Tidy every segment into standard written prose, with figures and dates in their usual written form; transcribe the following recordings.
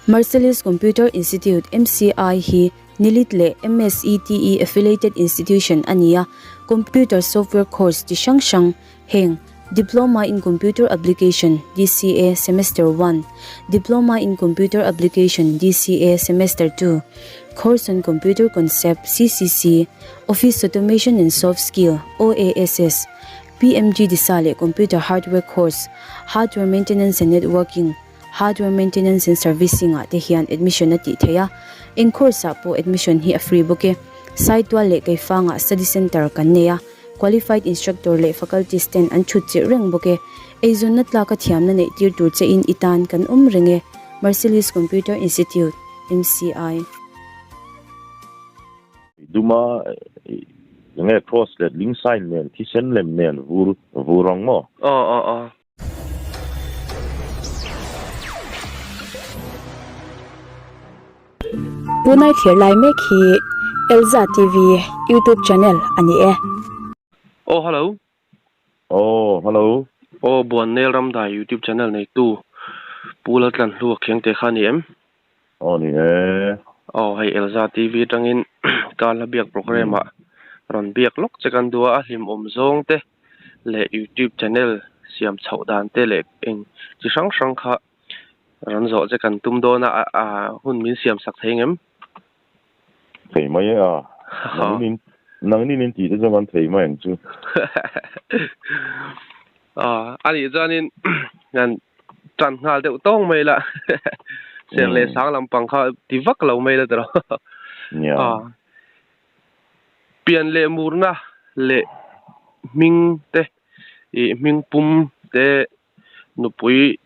Marcellus Computer Institute, MCI, hi NILIT leh MSETE affiliated institution a ni a, computer software course chi hrang hrang heng Diploma in Computer Application, DCA, Semester one, Diploma in Computer Application, DCA, Semester two, Course on Computer Concept, CCC, Office Automation and Soft Skill, OASS, PMG Disa leh Computer Hardware Course, Hardware Maintenance and Networking, Hardware Maintenance and Servicing ah te hian admission a tih theih a, eng course ah pawh admission hi a free bawk e. Saitual leh Keifangah study centre kan nei a, qualified instructor leh faculties ten an thut chilh reng bawk e. Eizawnna tlaka thiamna neih tir tur che in i tan kan awm reng e. Marcellus Computer Institute, MCI. Duma enge cross leh ling sign nen thisen lem nen vur vur ang maw? Aw aw aw. Tunai thlir lai mek hi Elza TV YouTube channel a ni e. Aw hello. Aw hello. Aw Buannel Ramdai YouTube channel neitu Pu Laltlanhlua Khiangte kha a ni em? Aw ni e. Aw hei Elza TV atangin Kala biak program ah rawn biak lawk che kan duh a, a hlimawm zawng te leh youtube channel siam chhoh dan te leh eng chi hrang hrang kha rawn zawh che kan tum dawn a ah hun min siam sak thei ngem? Thei mai e a, nangnin nangnin in tih te chuan kan thei mai ang chu. Aw a nih chuanin kan tan nghal deuh tawng mai la ser leh sang lampang kha ti vak lo mai la tiraw. Nia. Pian leh murna leh hming te ih hming pum te nupui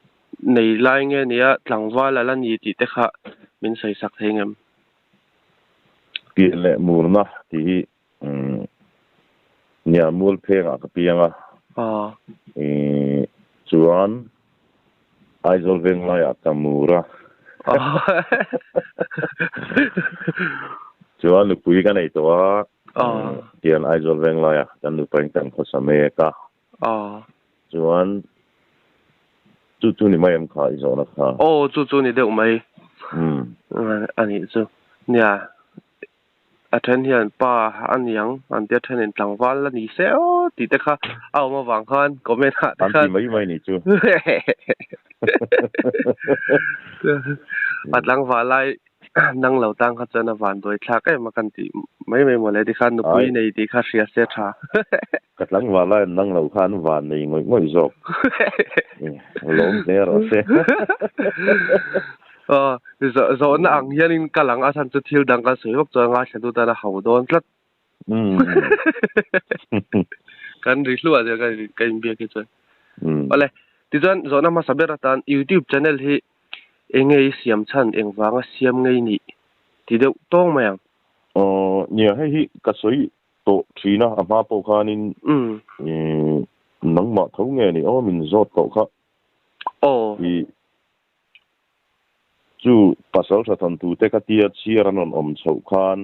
nei lai nge nia tlangval a la ni tih te kha min sawi sak thei ngem. Pian leh murna tih hi nia mual phengah ka piang a. Ih chuan Aizawl veng laiah ka mur a. Chuan nupui ka nei tawh a, tian Aizawl veng laiah kan nupain kan khawsa mek a. Chuan chu chu ni mai em kha i zawhna kha? Aw chu chu ni deuh mai. A nih chu. Nia A then hian pa a niang an tia thenin tlangval a ni se aw tih te kha a awm avang khan comment ah te khan An ti mai mai ni chu. A tlangval lai nang lo tang kha chuan a van duai thlak em a kan tih mai mai mawle tikhan nupui nei tih kha hria se tha. Ka tlangval lai an nang lo kha an van nei ngawih ngawih zawk. Lawm hle rawh se. Aw, zawhna ang hianin ka lang a chhan chu thil dang kan sawi vak chuan ngaithla tu tan a ho dawn tlat. Kan ri hluah zel ka inbiak hi chuan. Awle, tichuan zawhna hmasa ber atan YouTube channel hi enge i siam chhan engvanga siam ngei nih ti deuh tawng mai ang. Aw, nia hei hi ka sawi tawh thin a, a hma pawh khanin nangmah tho nge ni aw min zawt tawh kha. Aw. I Chu pasal tha thawntute ka tia chhiar an rawn awm chhoh khan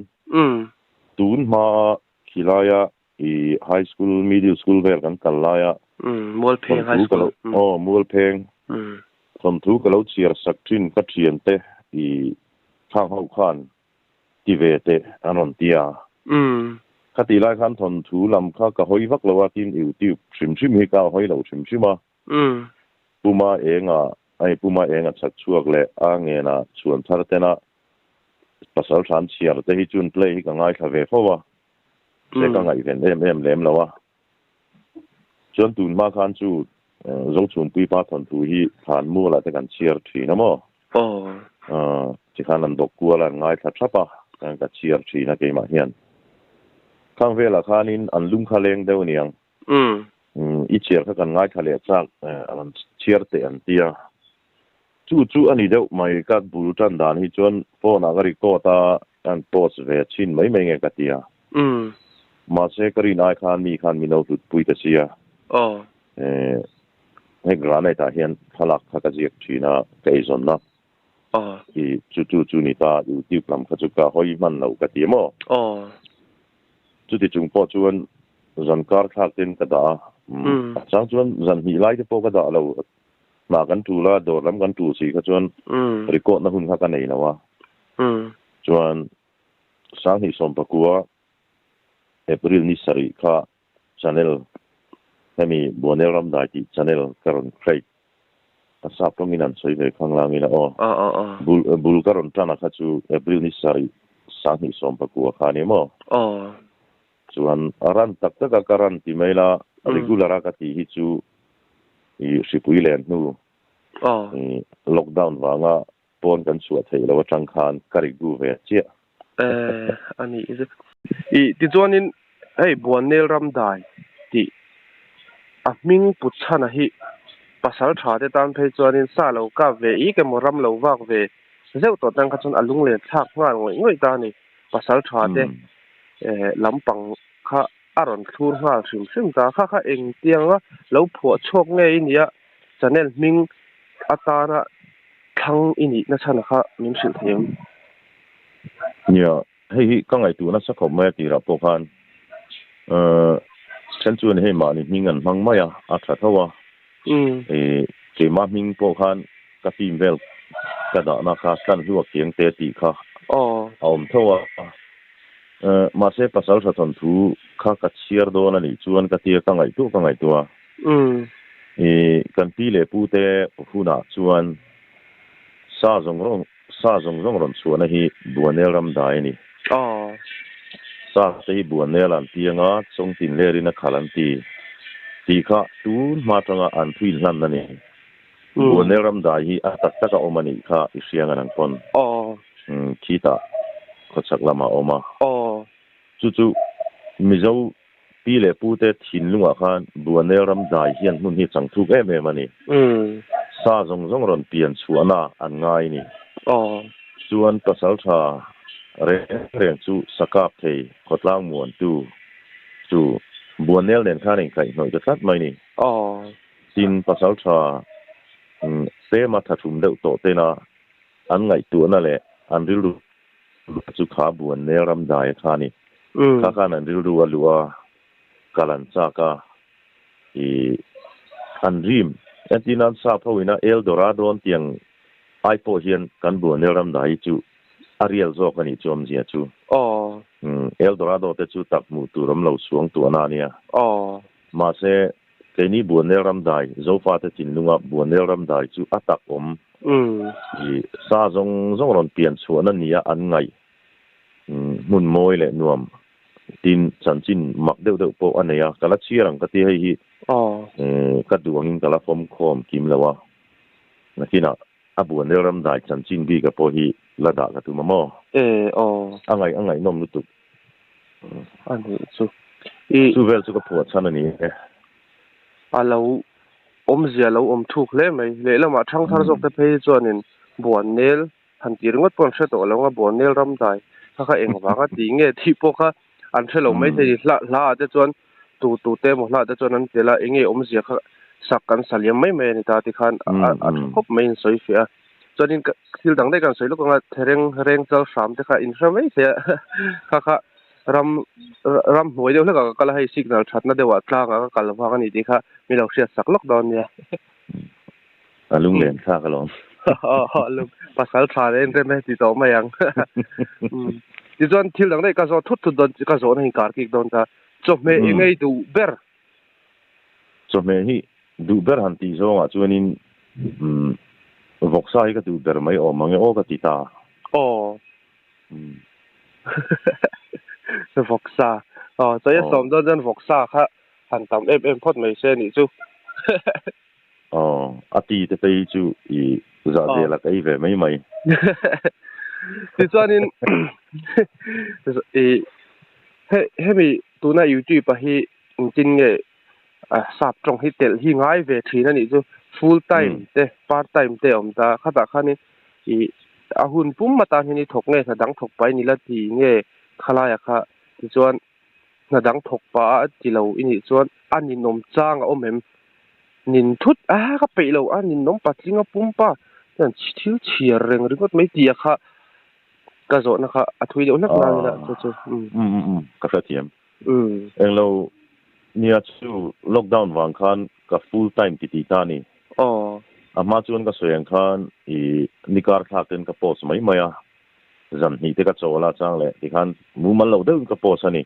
tun hmaa khilaia i high school, middle school vel kan kal laia Mualpheng high thawnthu ka lo school. aw Mualpheng thawnthu ka lo chhiar sak thin ka thiante i khang ho khan ti ve teh an rawn ti a. Khatih lai khan thawnthu lam kha ka hawi vak lo a, tin YouTube hrim hrim hi ka hawi lo hrim hrim a. Puma enga Hei Puma enga chhak chhuak leh a ngena chhuan thar tena pasal hram chhiar te hi chun play hi ka ngaithla ve fo a, se ka ngaihven em em lem lo a. Chuan tun hma khan chu Zochhunpui pa thawnthu hi thlan mualah te kan chhiar thin a maw? Tikhan an dawk kual a an ngaithla thap a, ka chhiar thin a keimah hian. Khang velah khanin an lung kha leng deuh aniang. I chhiar kha kan ngaithla leh chak an chhiar teh an ti a. Chu chu a ni deuh mai ka bul tan dan hi chuan phone ah ka record a kan post ve chhin mai mai nge ka ti a. Mahse ka rin ai khan mi khan min lo hlut pui ta si a. Hei granite ah hian thlalak kha ka ziak thin a ka eizawnna. I chu chu chu ni ta YouTube lam kha chu ka hawi hman lo ka ti a maw. Chuti chung pawh chuan zan kar thlak ten ka dah a, a chang chuan zan hnih lai te pawh ka dah lo. Hna kan tul a, dawr lam kan tul si kha chuan record na hun kha ka nei lo a. Chuan 2019 April ni sarih kha channel hemi Buanel Ramdai tih channel ka rawn create a sap tawngin an sawi ve khang lang ila aw. Bul bul ka rawn tan a kha chu April ni sarih 2019 kha a ni maw? Chuan a ran tak tak a ka ran ti mai la regular a ka tih hi chu i hripui len hnu i lockdown vanga pawn kan chhuah theih loh atang khan ka rigu ve chiah. Eh a nih zet. I tichuanin hei Buannel Ramdai tih a hming put chhana hi pasal tha te tan phei chuanin sa lo kap ve ik emaw ram lo vak ve zeuh tawh tan kha chuan a lunglen thlak nghal ngawih ngawih ta a ni. Pasal tha te lampang kha a rawn thlur nghal hrim hrim ta. Kha kha engtianga lo phuah chhuak nge i nia channel hming atana thlang i nih na chhan kha min hrilh thei em? Nia, hei hi ka ngaihtuah nasa khawp mai a tirah pawh khan then chuan hei mahni hming an hmang mai a, a tha tho a. Keimah hming pawh khan ka team vel ka dahna kha tlan hluak chiang te tih kha a awm tho a. Mahse pasal tha thawnthu kha ka chhiar dawn a nih chuan ka tia ka ngaihtuah ka ngaihtuah a. Kan pi leh pu te hunah chuan sa zawng rawng sa zawng zawng rawn chhuahna hi Buanel ram dai a ni. Sa te hi Buanel an piang a, Chawngtin lerin a khal an ti tih kha tun hma atanga an thuin hlan a ni. Buanel ram dai hi a tak tak a awm a nih kha i hria ngan ang pawn. Khitah khawchhak lamah a awm a. Chu chu Mizo pi leh pu te thinlungah khan Buanel ram dai hian hmun hi a chang thuk em em a ni. Sa zawng zawng rawn pian chhuahna an ngai a ni. Chuan pasaltha reng reng chu sakap thei khawtlang muantu chu Buanel nen khan a inkaihhnawih ta tlat mai a ni. Tin, pasaltha tlema thathum deuh tawh tena an ngaihtuahna leh an rilru chu kha Buannel Ramdaia kha a ni. Kha khan an rilru a luh a, kal an chak a, ih an rim. Entir nan sap ho ina El Dorado an tiang ai pawh hian kan Buannel Ramdai hi chu a rial zawk a nih chu awmzia chu. El Dorado te chu tak hmuh tur awm lo suang tuahna a nia. Mahse, Keini Buanel Ramdai, Zofate thinlunga Buanel Ramdai chu a tak awm i sa zawng zawng rawn pian chhuahna nia an ngaih hmun mawi leh nuam tin chanchin mak deuh deuh pawh a nei a, ka la chhiar ang ka ti hei hi ka duh angin ka la fawm khawm kim lo a, nakinah a Buanel Ramdai chanchin bika pawh hi la dah ka tum a maw? A ngaih a ngaihnawm lutuk. A nih chu. I Chu vel chu ka phuah chhan a ni e. A lo awmzia lo awm thuk hle mai. Lehlamah thangthar zawk te phei hi chuanin Buannel han tih ringawt pawh an hre tawh lo ang a, Buannel ramdai kha kha engvanga tih nge tih pawh kha an hre lo mai thei. Hla hla ah te chuan tu tu te emaw hla ah te chuan an tel a, enge awmzia kha sak kan sa liam mai mai a ni ta tikhan a a tha khawp mai in sawi fiah a. Chuanin ka thil dang daih kan sawi lawk ang a, thereng reng chal hram te kha inhre mai thei a, kha kha ram ram hnuai deuh hlekah ka kal a, hei signal thatna deuhah tlangah ka kal vang a ni tih kha min lo hriat sak lawk dawn nia. A lunglen thlak alawm. Aw lung pasal tha leh en rem e ti tawh mai ang. Tichuan thil dang daih ka zawh thut thut dawn ka zawhna hi kar kik dawn ta. Chawhmeh i ngei duh ber. Chawhmeh hi duh ber han tih zawngah chuanin umm vawksa hi ka duh ber mai awm ang e aw ka ti ta. Aw. Vawksa. Aw chawi a sawm dawn chuan vawksa kha han tam em em phawt mai se nih chu. Aw a ti te phei hi chu i zah zel a ka ei ve mai mai. Tichuanin i hemi tuna youtube a hi Engtin nge sap tawng hi telh hi ngai ve thin a nih chu full time te part time te a awm ta khatah khanin ih a hun pum atan hian i thawk nge hna dang thawk pah i ni la ti nge khalaiah kha tichuan hna dang thawk pah a ti lo i nih chuan a ninawm chang a awm em nin thut a ka peih lo a ninawm patling a pumpa chuan thil chhiar reng ringawt mai tih a kha ka zawhna kha a thui deuh hlek nan ila chu chu ka hrethiam. Englo nia chu lockdown vang khan ka full time ti ti ta ni. Aw. A hma chuan ka sawi ang khan i nikar thlak ten ka post mai mai a, zan hnih te ka chawl a chang leh tikhan mumal loh deuhin ka post a ni.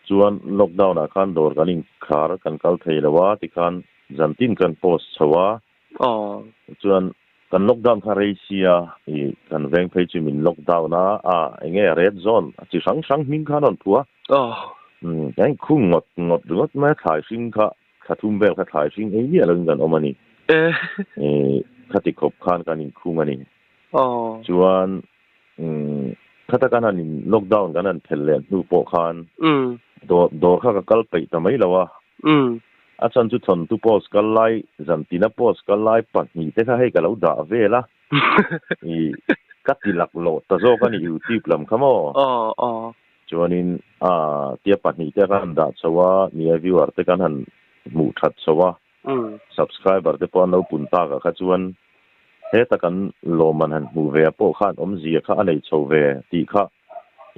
Chuan lockdown ah khan dawr kan inkhar kan kal thei lo a tikhan zan tin kan post chho a. Chuan kan lockdown kha rei sia i kan veng phei chu min lockdown a, a enge red zone a chi hrang hrang hming khan a rawn phuah a. Kan inkhung ngawt ngawt ringawt mai a thlai hring kha Thla thum vel kha thlai hring ei miah loin kan awm a ni. Khati khawp khan kan inkhung a ni. Chuan khata kan han in lockdown kan han phelh leh hnu pawh khan dawr kha ka kal peih ta mai lo a. A chhan chu thawnthu post kal lai, zantina post kal lai pahnih te kha hei ka lo dah vel a. Ka ti laklawh ta zawk a ni YouTube lam kha maw? Chuanin a tia pahnih te kan han dah chho a, nia viewer te kan han hmuh that chho a, subscriber te pawh an lo pun tak ah kha chuan heta kan lawmman han hmuh ve ah pawh khan awmzia kha a nei chho ve tih kha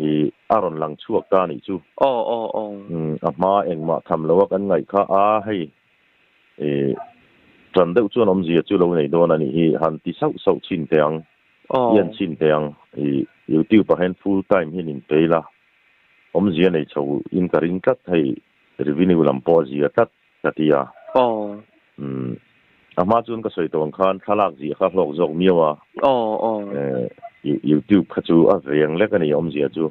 i a rawn lang chhuak ta anih chu. A hma engmah tham lo a kan ngaih kha a hei i tan deuh chuan awmzia chu lo nei dawn anih hi han ti sauh sauh chhin teh ang. I an chhin teh ang. I YouTube ah hian full time hian in pay la, awmzia nei chho in ka ring tlat hei revenue lam pawh a zia tlat ka ti a. Umm a hma chuan ka sawi tawh ang khan thlalak ziah kha hlawk zawk miau a. YouTube kha chu a veng lek a ni awmzia chu.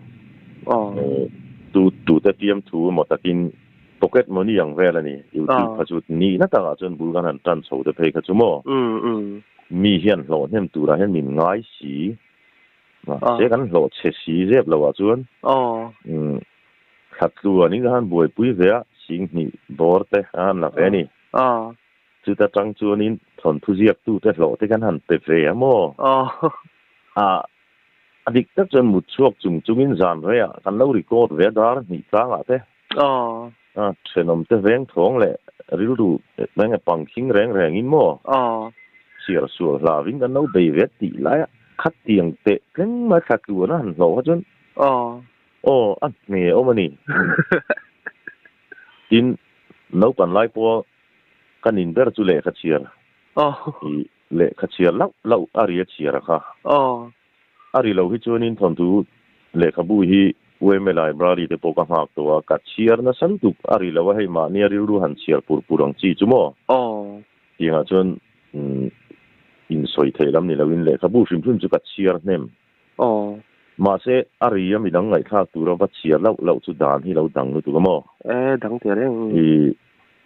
Tu tute fiamthu emaw takin pocket money ang vel a ni. YouTube kha chu nihna takah chuan bul kan han tan chho te phei kha chu maw. Mi hian hlawh hnem turah hian min ngai si. Mahse kan hlawh chhe si zep loh ah chuan thla tluan in ka han buaipui ve a, singhnih bawr te a han la ve a ni. Chuta tang chuanin thawnthu ziaktute hlawh te kan han pe ve a maw? A dik tak chuan mut chhuak chung chungin zan reiah kan lo record ve a dar hnih tlangah te. A thenawm te veng thawng leh rilru eng e pang khing reng reng in maw? Chhiar sual hlavin kan lo bei ve tih lai a khat tiang teh tleng mai thla tluan a han hlawh kha chuan aw a hne awm a ni. Tin, naupan lai pawha ka nin ber chu lehkha chhiar i lehkha chhiar lauh lauh a ri a chhiar a kha. A ri lo hi chuanin thawnthu lehkhabu hi UMA Library te pawh ka nghak tawh a, ka chhiar nasa lutuk. A ri lo a, hei mahnia rilru han chhiar pur pur ang chi chu maw? Tiangah chuan insawi theih lam ni loin lehkhabu hrim hrim chu ka chhiar hnem. Mahse, a ri a midang ngaihthlak tura va chhiar loh loh chu dan hi lo dang lutuk a maw? E, dang teh reng. I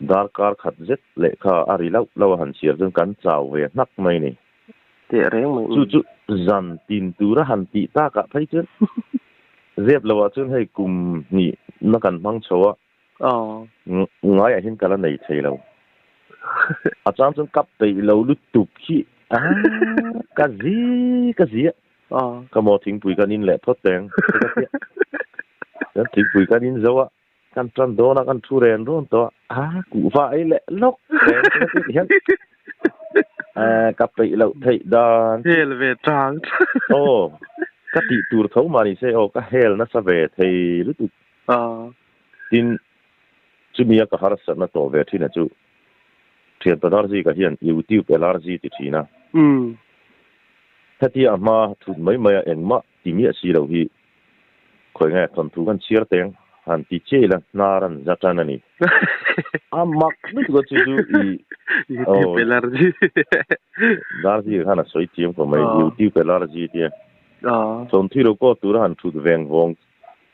darkar khat zet lehkha a ri loh loh a han chhiar chuan kan chau ve hnak mai ni. Teh reng mai. Chu chu zan tin tura han tih takah phei chuan zep loah chuan hei kum hnih na kan hmang chho a, ngaiah hian ka la nei thei lo. A chang chuan ka peih lo lutuk hi a ka zi ka zi a, ka maw thingpui kan in leh phawt teng ka tia. Chuan thingpui kan in zo a, Kan tan dawn a, kan thu ren rawn tawh a, a kuhva ei leh lawk reng ka ti hian ka peih loh theih dan. Hel ve tang. Aw, ka tih tur tho mah ni se aw, ka hel nasa ve thei lutuk. Tin, chumi a ka harsatna tawh ve thin a chu, thian Padarzi ka hian YouTube LRG ti thin a. Hetia a hma thut mai mai a engmah ti miah si lo hi Khawi nge thawnthu kan chhiar teng han ti chiai la hnar an za tan a ni. A mak lutuk a chu chu i YouTube allergy. Darzi khan a sawi thiam khawp mai YouTube allergy tia. Thawnthu lo pawh tura han thut veng vawng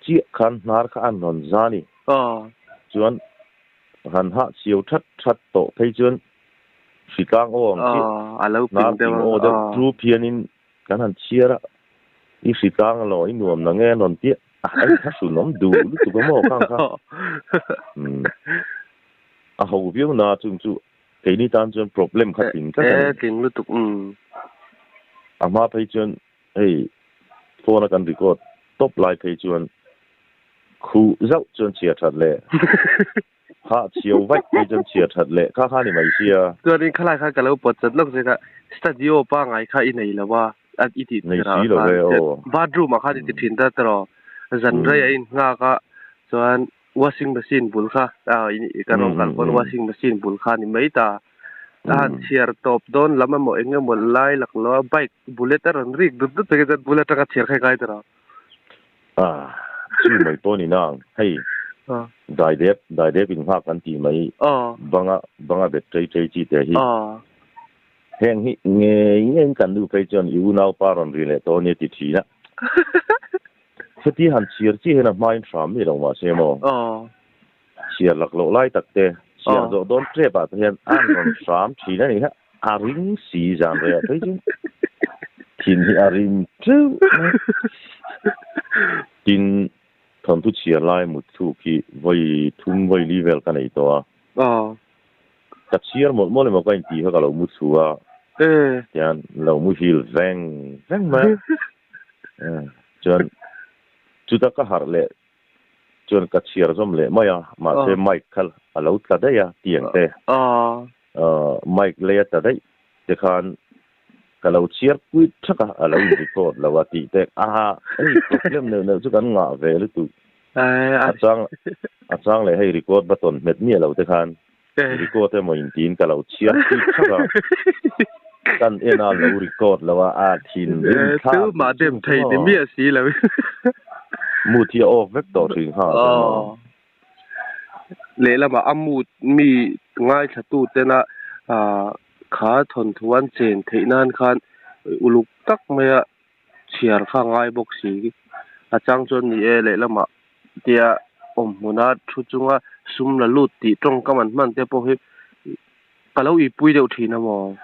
chiah khan hnar kha an rawn za a ni. Chuan han hah chhiau that that tawh phei chuan hritlang aw ang chiah hnar ping aw deuh chu phianin Kan han chhiar a, i hritlang alaw, i nuam na nge a rawn tia, a en kha hrunawm duh lutuk a maw khang kha. Umm a ho viau na chung chu keini tan chuan problem kha tling tlat a ni. E tling lutuk umm. A hma phei chuan hei phone a kan record tawp lai phei chuan khuh zauh chuan chhiar that leh. Hah chhiau vaih phei chuan chhiar that leh kha kha ni mai sia. Chuanin khalai kha ka lo pawt chat lawk che kha studio pangai kha i nei lo a, i tih Nei si lo ve aw. Bathroom ah khan i ti thin ta tawh zan rei a in nghak a chuan washing machine bul kha ka rawn kal pawn washing machine bul kha ni mai ta. A han chhiar tawp dawn lam emaw eng emaw lai lak lo a bike bullet a rawn rik dut dut mai chuan bul atanga chhiar kha i ngai ta lo. A, chu mai pawh ni nang, hei daidep daidep in nghak kan tih mai banga banga bet ṭei ṭei chi te hi. Heng hi ngei ngeiin kan nu phei chuan i unaupa rawn ri leh tawh ania ti ṭhin a. Heti han chhiar chiah hian a hmain hram mi lo mahse maw? Chhiar lak loh lai tak te, chhiar zawh dawn tep ah te hian a rawn hram thin a ni kha, a ring si zan rei ah phei chu thin hi a rim teuh mai. Tin, thawnthu chhiar lai mut thluk hi vawi thum vawi li vel ka nei tawh a. Ka chhiar mawlh mawlh emaw ka intih kha ka lo mu thlu a, tihian lo muhil veng veng mai a. Chuan chuta ka harh leh chuan ka chhiar zawm leh mai a, mahse mic kha a lo tla daih a tiang te. Mic lei a tla daih te khan ka lo chhiar pui thak a, a lo in record lo a tih te a hei problem neuh neuh chu kan ngah ve lutuk. A chang a chang leh hei record button hmet miah lo te khan record emaw in tiin ka lo chhiar pui thak a, kan en a lo record lo a, a thinrim thlak Tu mah dem thei ni miah si lo. Mood hi a off vek tawh thin kha. Lehlamah a mood mi ngaithla tena kha thawnthu an chen theih nan khan uluk tak maia chhiar kha a ngai bawk si. A chang chuan ni e lehlamah tia awm hmuna thu chunga sum la lut tih tawngkam an hman te pawh hi ka lo ipui deuh thin a maw?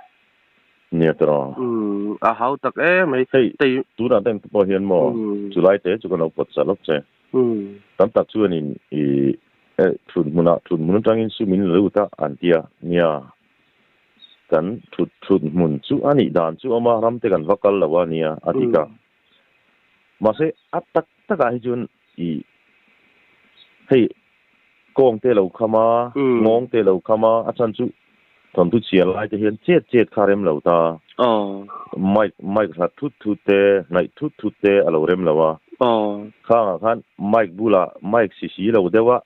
Nia tawh. Umm a hau tak em mai. Hei tunah te pawh hian maw chulai te chu kan lo pawt sa lawk che. Tam tak chuanin i thut hmunah thut hmun atangin sum in la lut a an ti a, nia kan thut thut hmun chu a nih dan chu awm a, ram te kan va kal lo a nia a dik a. Mahse a tak takah hi chuan i hei kawng te lo kham a, ngawng te lo kham a, a chhan chu thawnthu chhiar lai te hian chet chet kha rem lo ta. Mic mic hlat thut thut te, hnaih thut thut te a lo rem lo a. Khangah khan mic bulah mic si si lo deuh a,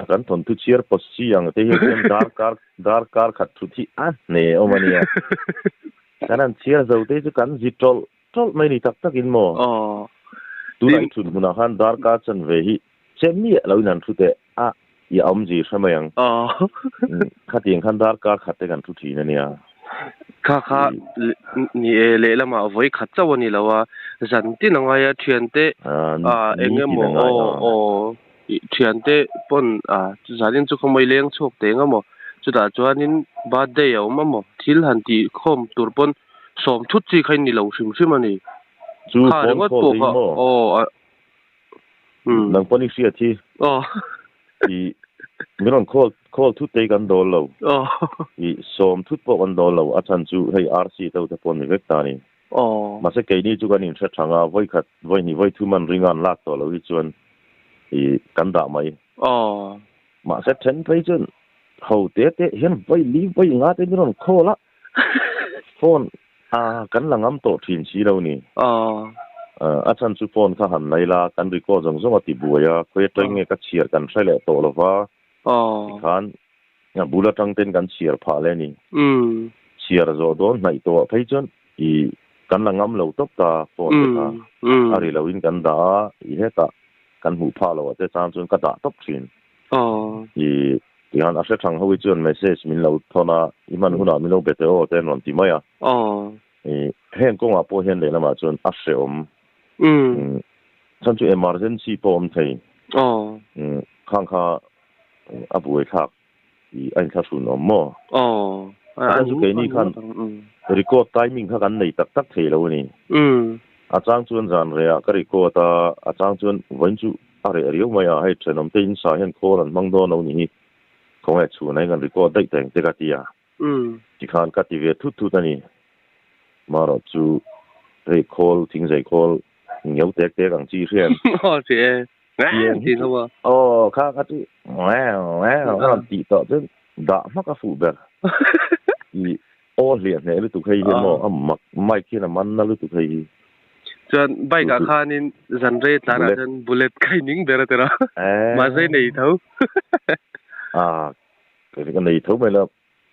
kan thawnthu chhiar pawt si ang te hian chuan darkar darkar khat thut hi a hne awm a nia. Kan han chhiar zo te chu kan zi tawlh tawlh mai ni tak takin maw? Tunah i thut hmunah khan darkar chanve hi Che miah lo in an thu teh a, i awm zir hre mai ang. Khatiang khan darkar khat te kan thu thin a nia. Kha kha ni e, lehlamah vawi khat chauh a ni lo a, zan tin a ngai a, thiante eng emaw aw aw thiante pawn zanin chu khawmawii leng chhuak teh eng emaw chutah chuanin birthday a awm emaw thil han tih khawm tur pawn sawm thut chi kha in ni lo hrim hrim a ni. Chu phone call te hi maw? Nang pawn i hriat hi. I min rawn call call thut te hi kan dawl lo. I sawm thut pawh kan dawl lo. A chhan chu hei RC te ho te pawh an ni vek ta a ni. Mahse keini chu kan inhre thang a, vawi khat, vawi hnih, vawi thum an ring a an lak tawh loh hi chuan i kan dah mai. Mahse then phei chuan ho te te hian vawi li vawi nga te min rawn call a. Phone a kan la ngam tawh thin si lo ni. A chhan chu phone kha han nei la, kan record zawng zawng a ti buai a, khawi atang nge ka chhiar kan hre leh tawh lo va, tikhan a bul atang ten kan chhiar phah leh a ni. Chhiar zawh dawn hnaih tawh ah phei chuan i kan la ngam lo tawp ta phone te kha a ri lo in kan dah a, i hetah kan hmuh phah lo ah te chang chuan ka dah tawp thin. I Tihian a hre thang ho hi chuan message min lo thawn a, i hman hunah min lo be teh aw te an rawn ti mai a. I heng kawngah pawh hian lehlamah chuan a hrehawm. Chhan chu emergency pawh awm thei. Khang kha a buaithlak i a inthlahrun awm maw? A chhan chu keini khan record timing kha kan nei tak tak thei lo a ni. A chang chuan zan rehah ka record a, a chang chuan vawiin chu A reh riau mai a, hei thenawm te in sa hian khawl an hmang dawn lo ni hi, khawngaih chhun a in kan record daih teng te ka ti a, tikhan ka ti ve thut thut a ni. Marawh chu hei khawl thingzei khawl ngeu tek tek ang chi hriat. Aw ti e, Tiang hi chu aw kha kha chu a rawn tih tawh chuan dah hmak a fuh ber. I Aw hliah hneh lutuk hei hi maw a mak mic hian a man na lutuk hei hi. Chuan bike ah khanin zan rei tlan ah chuan bullet ka in ning ber a tira mahse i nei tho. A ka nei tho mai la.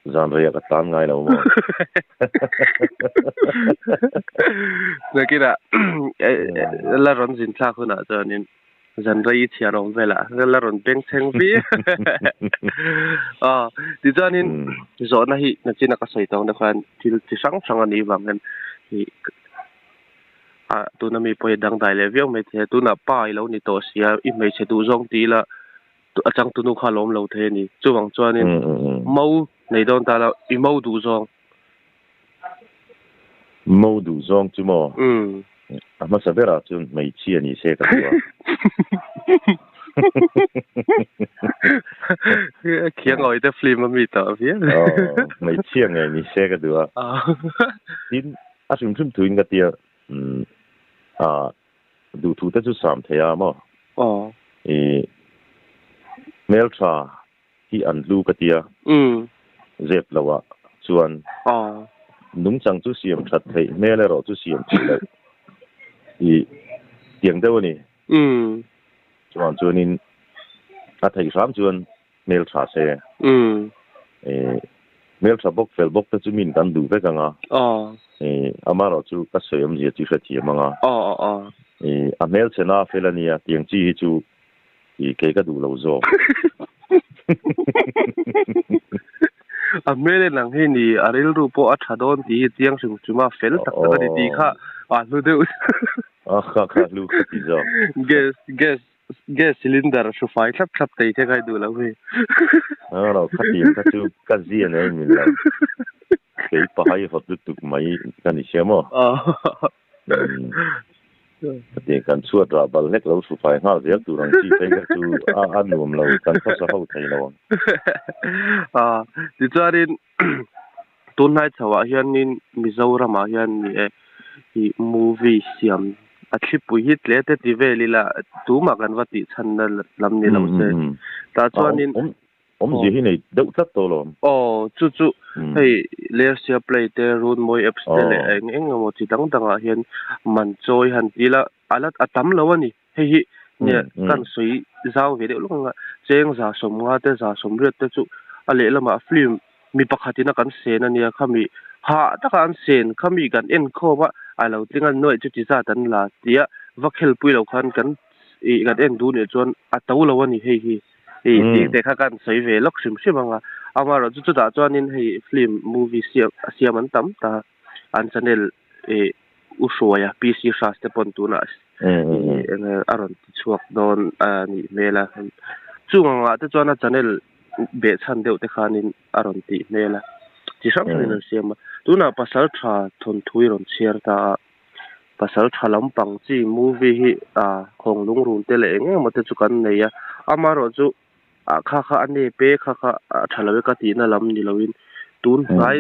Zan reiah ka tlan ngai lo maw? Nakinah la rawn zin thlak hunah chuanin zan rei i chhiar awm velah la rawn beng chheng viau. Aw, tichuanin zawhna hi nachina ka sawi tawng deuh khan thil chi hrang hrang a nih vang hian ih ah tuna mi pawh hi a dangdai leh viau mai thei a, tunah pa i lo ni tawh sia i hmeichhe duh zawng ti ila a changtunu kha a lawm lo thei a ni. Chuvang chuanin mo nei dawn ta lo, i mo duh zawng. Mo duh zawng chu maw? A hmasa berah chuan hmeichhia ni se ka duh a. Khiang awite film a mi tawh viau. Aw, hmeichhia ngei ni se ka duh a. Tin, a hrim hrim thuin ka tia, Duhthu te chu sam thei a maw? Aw. I hmeltha hi an hlu ka tia. Zep lo ah chuan. Aw. Nungchang chu siam that theih, hmel erawh chu siam theih loh. I tiang deuh a ni. Chuan chuanin a theih hram chuan hmeltha se. Hmeltha bawk fel bawk te chu min kan duh vek ang a. Amaherawh chu ka sawi awmzia chu hrethiam ang a. A hmelchhena fel a nia, tiang chi hi chu kei ka duh lo zawk. A hmel en ang hi ni, a rilru pawh a tha dawn tih hi chiang hrim hrim a, fel tak tak a ni tih kha a hlu deuh. A kha kha hlu ka ti zawk. Gas gas Gas cylinder hru fai thlap thlap thei te kai duh lo hi. No no khatiang kha chu ka zia nei min lo. Kei pahai hawt lutuk mai ka ni sia maw? Khatiang kan chhuat rah bal hlek lo hru fai nghal zel tur ang chi phei kha chu a nuam lo kan khawsa ho thei lo ang. Tichuanin tunlai chhoah hianin Mizoramah hian ni e ih movie siam a thlipui hi tle te ti vel ila tumah kan va tih chhanna lam ni lo se tah chuanin awmzia hi nei deuh tlat tawh lo. Aw chu chu hei Lersia Play te Runmawi apps te leh eng eng emaw chi dang dangah hian man chawi han ti ila a la a tam lo a ni. Hei hi nia kan sawi zau ve deuh lawk ang a, cheng 150 te 180 te chu a lehlamah film mi pakhatin a kan sen a nia khami hah taka an sen khami kan en khawm a a lo tling a nuaih chu ti zat an la tia va khelpui lo khan kan ih kan en duh nih chuan a to lo a ni hei hi ih tih te kha kan sawi ve lawk hrim hrim ang a amaherawhchu chutah chuanin hei film movie siam siam an tam ta an channel ih U Hruaia PC Hras te pawn tunah eng a rawn ti chhuak dawn a nih hmel a. Chung angah te chuan a channel behchhan deuh te khanin a rawn tih hmel a. Chi hrang hrangin an siam a. Tunah pasal tha thawnthu i rawn chhiar ta a. Pasal tha lampang chi movie hi a khawng lungrun te leh eng eng emaw te chu kan nei a. Amaherawh chu kha kha a nep e kha kha a tha lo e ka tihna lam ni loin tun hnai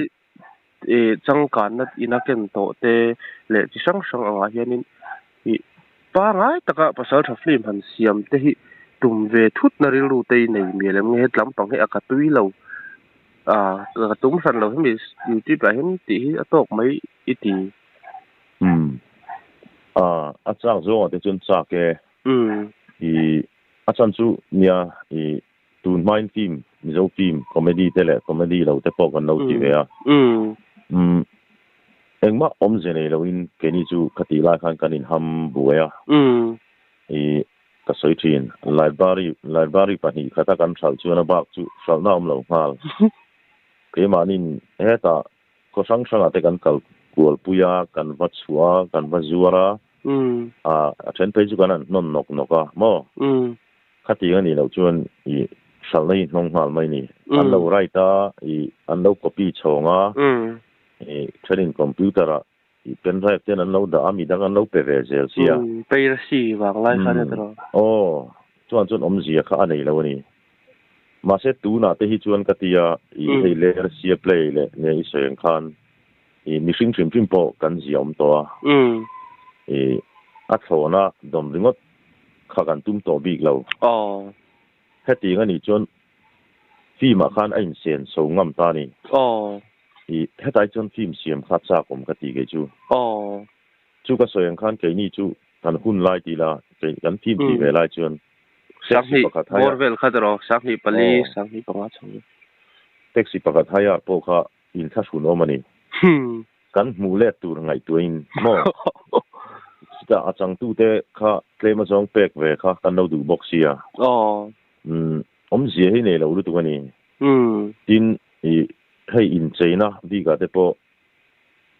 ih changkanna ina ken tawh te leh chi hrang hrang angah hianin ih pangai taka pasal tha film han siam te hi tum ve thut na rilru te i nei mial em nge hetlam pang hi a ka tui lo ah ka tum hran lo hemi youtube ah hian tih hi a tawk mai i ti. Umm ah a chak zawngah te chuan chak e. Umm. Ih a chan chu nia ih Tun hmain film, Mizo film, comedy te leh comedy lo te pawh kan lo ti ve a. Umm, engmah awmze nei loin keini chu khatih lai khan kan inham buai a. I ka sawi thin, library, library pahnih khata kan hralh chuan a bak chu hralhna awm lo nghal. Keimahnin hetah khaw hrang hrangah te kan kal kual pui a, kan va chhuah a, kan va zuar a, a then phei chu kan han hnawn nawk nawk a maw? Khatiang a nih loh chuan i hralhna hi hnawng nghal mai ni. An lo write a, i an lo copy chhawng a, i thenin computer ah i pen drive ten an lo dah a, midang an lo pe ve zel sia. Piracy vang lai kha ania tiraw? Aw, chuan chuan awmzia kha a nei lo a ni. Mahse tunah te hi chuan ka tia i hei Lersia play leh nge i sawi ang khan i mihring hrim hrim pawh kan zia awm tawh a, i a thlawna dawm ringawt kha kan tum tawh bik lo. Aw. Hetiang a nih chuan film ah khan a insen so ngam ta a ni. Aw. I hetlai chuan film siam kha chak awm ka ti kei chu. Aw. Chu ka sawi ang khan keini chu kan hun lai ti la, kei kan film tih ve lai chuan taxi Sanghnih pakhat hai a. bawr vel kha tiraw, 2004, Aw. 2005 chho. Taxi pakhat hire pawh kha inthlahrun awm a ni. Kan hmuh let tur ngaihtuahin maw? Chutah a changtute kha tlem azawng pek ve kha kan lo duh bawk sia. Awmzia hi nei lo lutuk a ni. Tin, i hei incheina bikah te pawh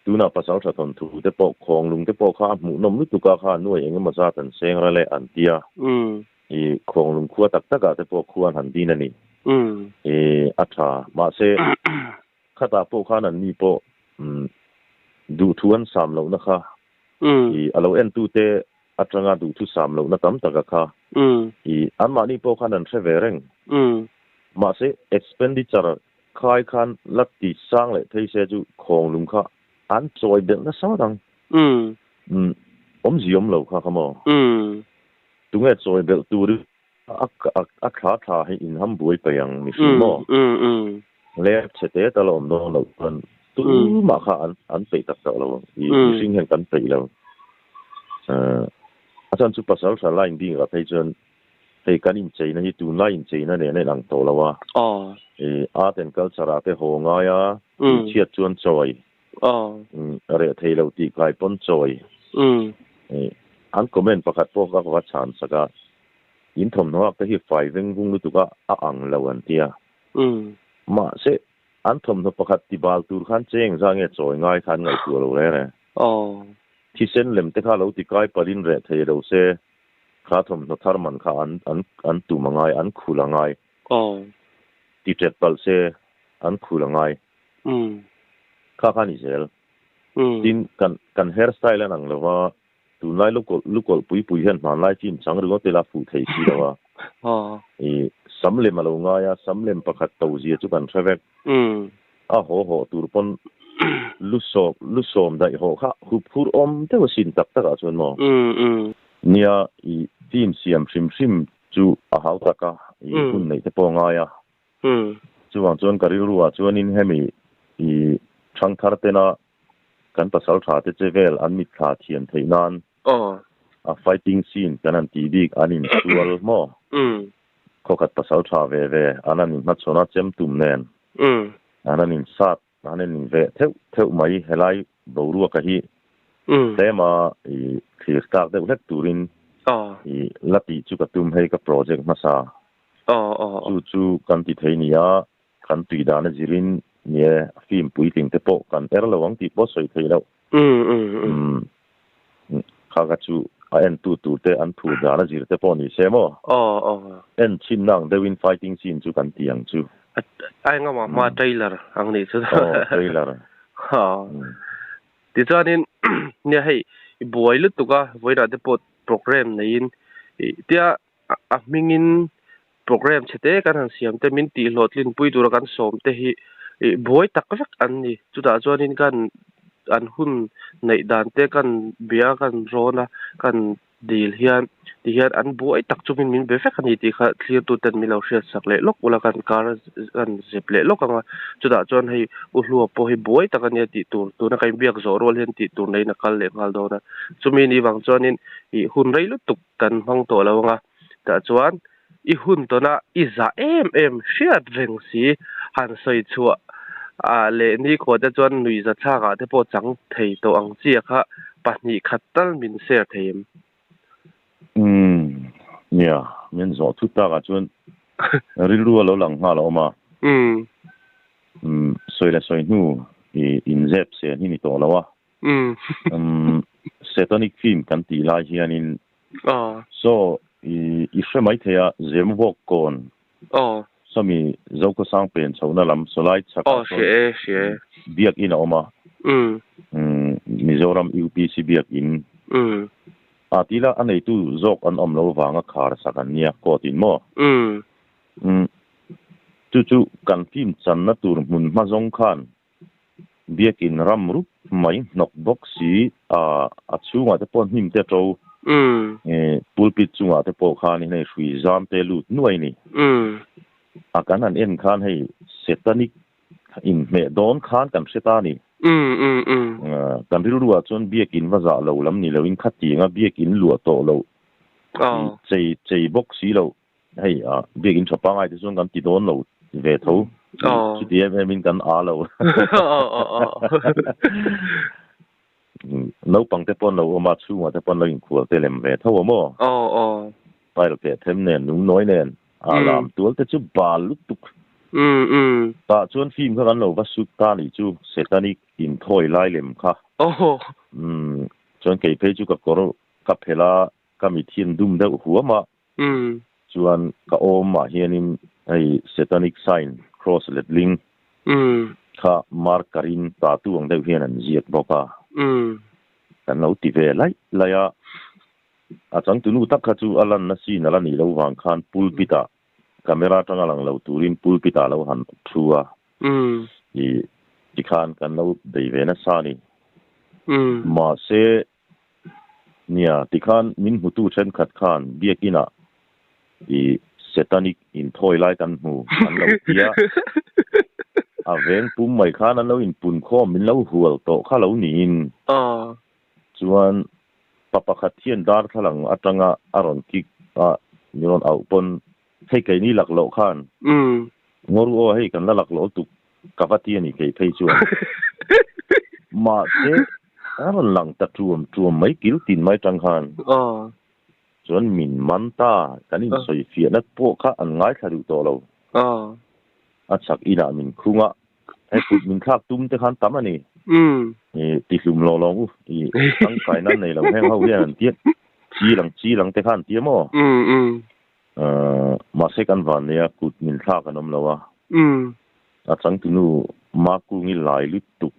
tunah pasal tha thawnthu te pawh khawnglung te pawh kha a hmuhnawm lutuk a kha nuai eng emaw zat an seng ral e an tia. I khawnglung khua tak takah te pawh khuan han din a ni. I a tha. Mahse, khatah pawh khan an ni pawh duhthu an sam lohna kha i a lo entute atanga duhthu sam lohna tam taka kha i anmahni pawh khan an hre ve reng. Mahse, expenditure khai khan la ti sang leh phei se chu khawnglung kha an chawi belh nasa ngawt ang. Awmzi awm lo kha kha maw? Tunge chawi belh tur i a thla thla hi in ham buai peih ang mihring maw? Lep chhe te tal a awm dawn loh chuan tumah kha an peih tak tak lo ang. I mihring hian kan peih lo. A chhan chu pasal tha line bik ah phei chuan hei kan incheina hi tunlai incheina nen a inang tawh lo a. I art and culture ah te haw ngai a, tuichhiat chuan chawi. Reh thei lo tih kai pawn chawi. An comment pakhat pawh ka va chhan sak a, in thawmhnaw hak te hi fai veng vung lutuk a, a ang lo an ti a. Mahse, an thawmhnaw pakhat ti bal tur khan cheng za nge chawi ngai kha an ngaihtuah lo reng e. Thisen lem te kha lo ti kai palhin reh thei lo se, kha thawmhnaw thar man kha an an an tum a ngai, an khul a ngai. Ti ṭet palh se, an khul a ngai. Kha kha a ni zel. Tin, kan kan hair style a nang lo va, tunlai lukawlh lukawlh pui pui hian hmanlai chin chang ringawt ila fuh thei si lo a. I sam lem a lo ngai a, sam lem pakhat to zia chu kan hre vek. A haw haw tur pawn lu sawm lu sawm daih haw kha hup phur awm deuh asin tak takah chuan maw? Nia, i team siam hrim hrim chu a hau tak a, i hun neih te pawh a ngai a. Chuvang chuan ka rilru ah chuanin hemi i thangthar tena kan pasal tha te che vel an mitthla thiam theih nan a fighting scene kan han tih bik an insual maw? Khawkhat pasal tha ve ve an han inhmachhawn a chem tum nen an han insat an han inveh theuh theuh mai helai boruaka hi tlema i thlir tlak deuh hlek turin i la tih chu ka tum hei ka project hmasa chu chu kan ti thei nia kan tui dan a zirin nie film puitling te pawh kan er lo ang tih pawh sawi theih loh. Kha kha chu a entu tur te an thu dan a zir te pawh ni se maw? En chhin na ang deuhin fighting scene chu kan ti ang chu. A engemaw hma trailer ang nih chu. Aw trailer. Tichuanin nia hei i buai lutuk a vawiinah te pawh program neiin tia a hmingin program chhe te kan han siam te min tih hlawhtlin pui tura kan sawm te hi ih buai tak vek an ni chutah chuanin kan an hun neih dan te kan bia kan rawn a kan dil hian ti hian an buai tak chungin min be vek a ni tih kha thlir tu ten min lo hriat sak leh lawk ula kan kar kan zep leh lawk ang a chutah chuan hei u hlua pawh hi buai tak a nia tih tur tuna kan inbiak zawh rual hian tih tur neiin a kal leh nghal dawn a chumi ni vang chuanin ih hun rei lutuk kan hmang tawh lo ang a tah chuan i hun tawna i zah em em hriat reng si han sawi chhuah ah leh nikhua te chuan nuihza thlak ah te pawh chang thei tawh ang chi a kha pahnih khat tal min share thei em? Umm nia, min zawh thut tak ah chuan rilru a lo lang nghal a awm a. Umm sawi leh sawi hnu i inzep sen hi ni tawh lo a. Umm Satanic film kan tih lai hianin Saw i i hre mai thei a Zemvawk kawn sawmi Zokhawsang pen chhohna lam sawlai chhakah sawn biakinn a awm a Mizoram UPC biakinn a tila a neitu zawk an awm lo vanga khar sak an nia court in maw? Chu chu kan film channa tur hmun hma zawng khan Biakin ram rup mai hnawk bawk si a, a chhungah te pawh hnim te a to. Pulpit chungah te pawh khan hei hrui zam te lut nuai ni. A kan han en khan hei Satanic inhmeh dawn khan kan hre ta ni. Kan rilruah chuan biakin va zah lo lam ni loin khatianga biakin luah tawh loh chei chei bawk si loh hei biakin tha pangai te chuan kan ti dawn lo ve tho. Chuti em em in kan a lo. Naupang te pawn lo awm a, chhungah te pawn lo inkhual te lem ve tho a maw? Tile keh them nen, lungnawi nen, a lam tual te chu bal lutuk. Tah chuan film kha kan lo va shoot ta nih chu, Satanic inthawi lai lem kha. Chuan kei phei chu ka kawr ka phelh a, ka mit hian dum deuh huam a, Chuan ka awm ah hianin hei satanic sign cross letling kha marker in tattoo ang deuh hian an ziak bawk a. Kan lo ti ve laih laih a. A changtunu tak kha chu a lanna scene a la nih loh vang khan pulpit ah camera atanga lang lo turin pulpit ah lo han thu a. I tikhan kan lo bei ve nasa a ni. Mahse Nia, tikhan min hmutu thenkhat khan biakinah i Satanic inthawi lai kan hmu an lo ti a, a veng pum mai khan an lo inpun khawm min lo hual tawh kha lo niin. Chuan pa pakhat hian darthlalang atanga a rawn kick a, min rawn auh pawn hei keini lakloh khan Ngawru aw hei kan la lakloh tuk Ka va ti a ni kei phei chuan. Mahse, a rawn lang ta tuam tuam mai kil tin mai tang khan. Chuan min man ta, kan insawi fiahna pawh kha an ngaithla duh tawh lo. A chak inah min khung a, hei kut min thlak tum te khan tam a ni. I tihlum lawh lawng u, i tangkai nan nei lo heng ho hian an tia, chi lang chi lang te khan an tia maw? Mahse kan van nei a, kut min thlak an awm lo a. A changtunu Makungi lai lutuk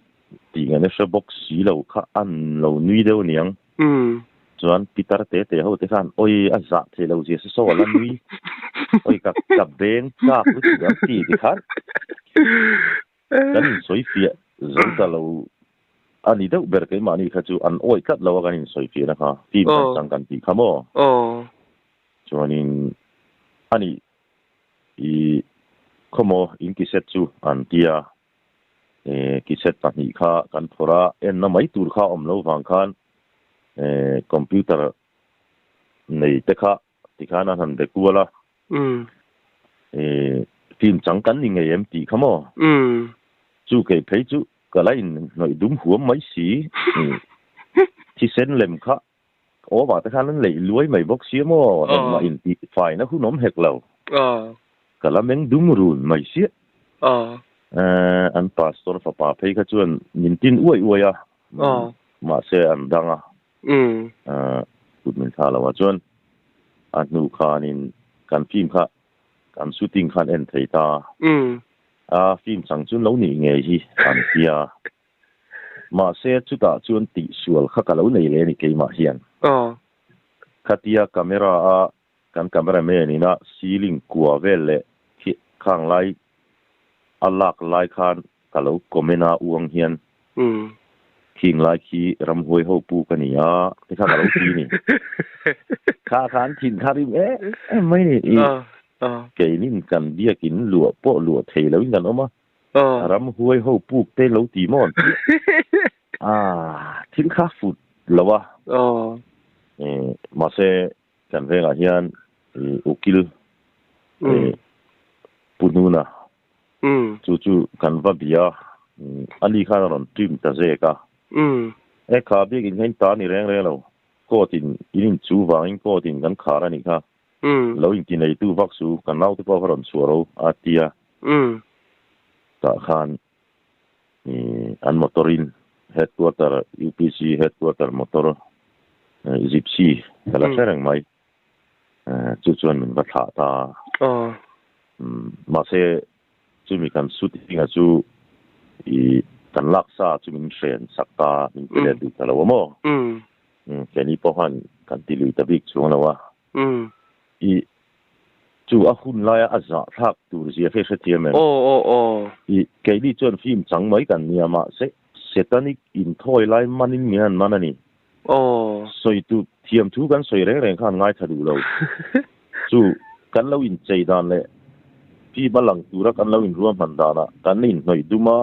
tih ngaihna hre bawk si lo kha an lo nui deuh aniang. Chuan Pitar te te ho te khan awi a zah thei lo zia se saw a la nui. Awi ka ka beng chak lutuk ang ti ti khan kan insawi fiah zo ta lo a ni deuh ber keimahni kha chu an awi tlat lo a kan insawi fiahna kha film kan chang kan tih kha maw. Chuanin a nih i khawmaw in kiset chu an ti a, e kiset pahnih kha kan phawrh a, enna mai tur kha awm lo vang khan e computer nei te kha tikhan an han be kual a, e film chang kan ni ngei em tih kha maw? Chu kei phei chu ka la inhnawih dum huam mai si, thisen lem kha Aw vah te khan an leih luai mai bawk sia maw? Engmah intih faina hun awm hek lo. Ka la meng dum run mai sia. An pastor fapa phei kha chuan min tin uai uai a, mahse an dang a, kut min thla lo a. Chuan a hnu khanin kan film kha kan shooting khan en thei ta a, film chang chu lo nih ngei hi an tia. Mahse chutah chuan tihsual kha ka lo nei leh a ni keimah hian. Khatia camera a kan cameraman ina ceiling kua vel leh khi khang lai a lak lai khan ka lo comment a uang hian khing lai khi ramhuai ho pu ka ni a ti kha ka lo ti a ni. Kha kha an thin kha rim em em mai ni. Keinin kan biakin luah pawh luah thei loin kan awm a. Ramhuai ho puk te lo ti maw an ti a, thil kha fut lo a, mahse kan vengah hian ukil Pu Hnuna chu chu kan va bia a, ani khan a rawn trim ta zek a, e kha biakin kha in ta ni reng reng lo, court in in inchu vangin court in kan khar a nih kha. Lo inti neitu vak chu ka naute pawh ka rawn chhuah ro a tia. Tah khan an motor in headquarter UPC headquarter motor gypsy ka la hre reng mai. Chu chuan min va thlah ta. Mahse chumi kan shooting a chu i kan lak sa chu min hren sak ta min pe let duh ta lo a maw. Keini pawh khan kan ti lui ta bik chuang lo a. I chu a hun laia a zah thlak tur zia kha i hrethiam em? I keini chuan film chang mai kan nia mahse Satanic inthawi lai manin min han man a ni. Sawi tu thiam thu kan sawi reng reng kha an ngaithla duh lo. Chu kan lo inchei dan leh film a lang tura kan lo inruahman danah kan inhnawih dum a,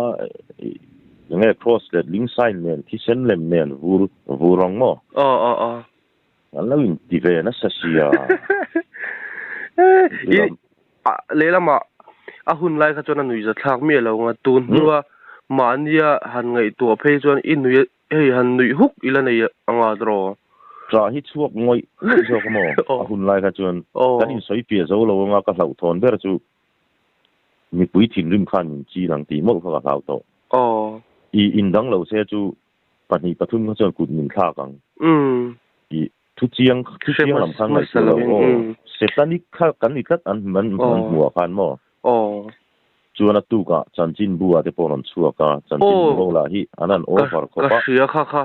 enge cross leh ling sign nen thisen lem nen vur vur ang maw? An lo inti ve nasa sia. I lehlamah. A hun lai kha chuan a nuihza thlak miah lo ang a, tun hnua mahnia han ngaihtuah phei chuan i nui hei han nuih huk ila nei ang a tiraw? Tah hi chhuak ngawih ngawih zawk a maw? A hun lai kha chuan kan insawi piah zo lo anga ka hlauhthawn ber chu mipui thinrim khan min chin ang tih mawlh kha ka hlau tawh. I indang lo se chu pahnih pathum kha chuan kut min thlak ang. I Thu chiang, thu chiang lam khan ngaihtuah lo aw. Setanic kha kan ni tlat an an hmuh ah khan maw? Chuan a tuk ah chanchin bu ah te pawh rawn chhuak a, chanchin bu ho lah hi an han over khawp a. Ka hria kha kha.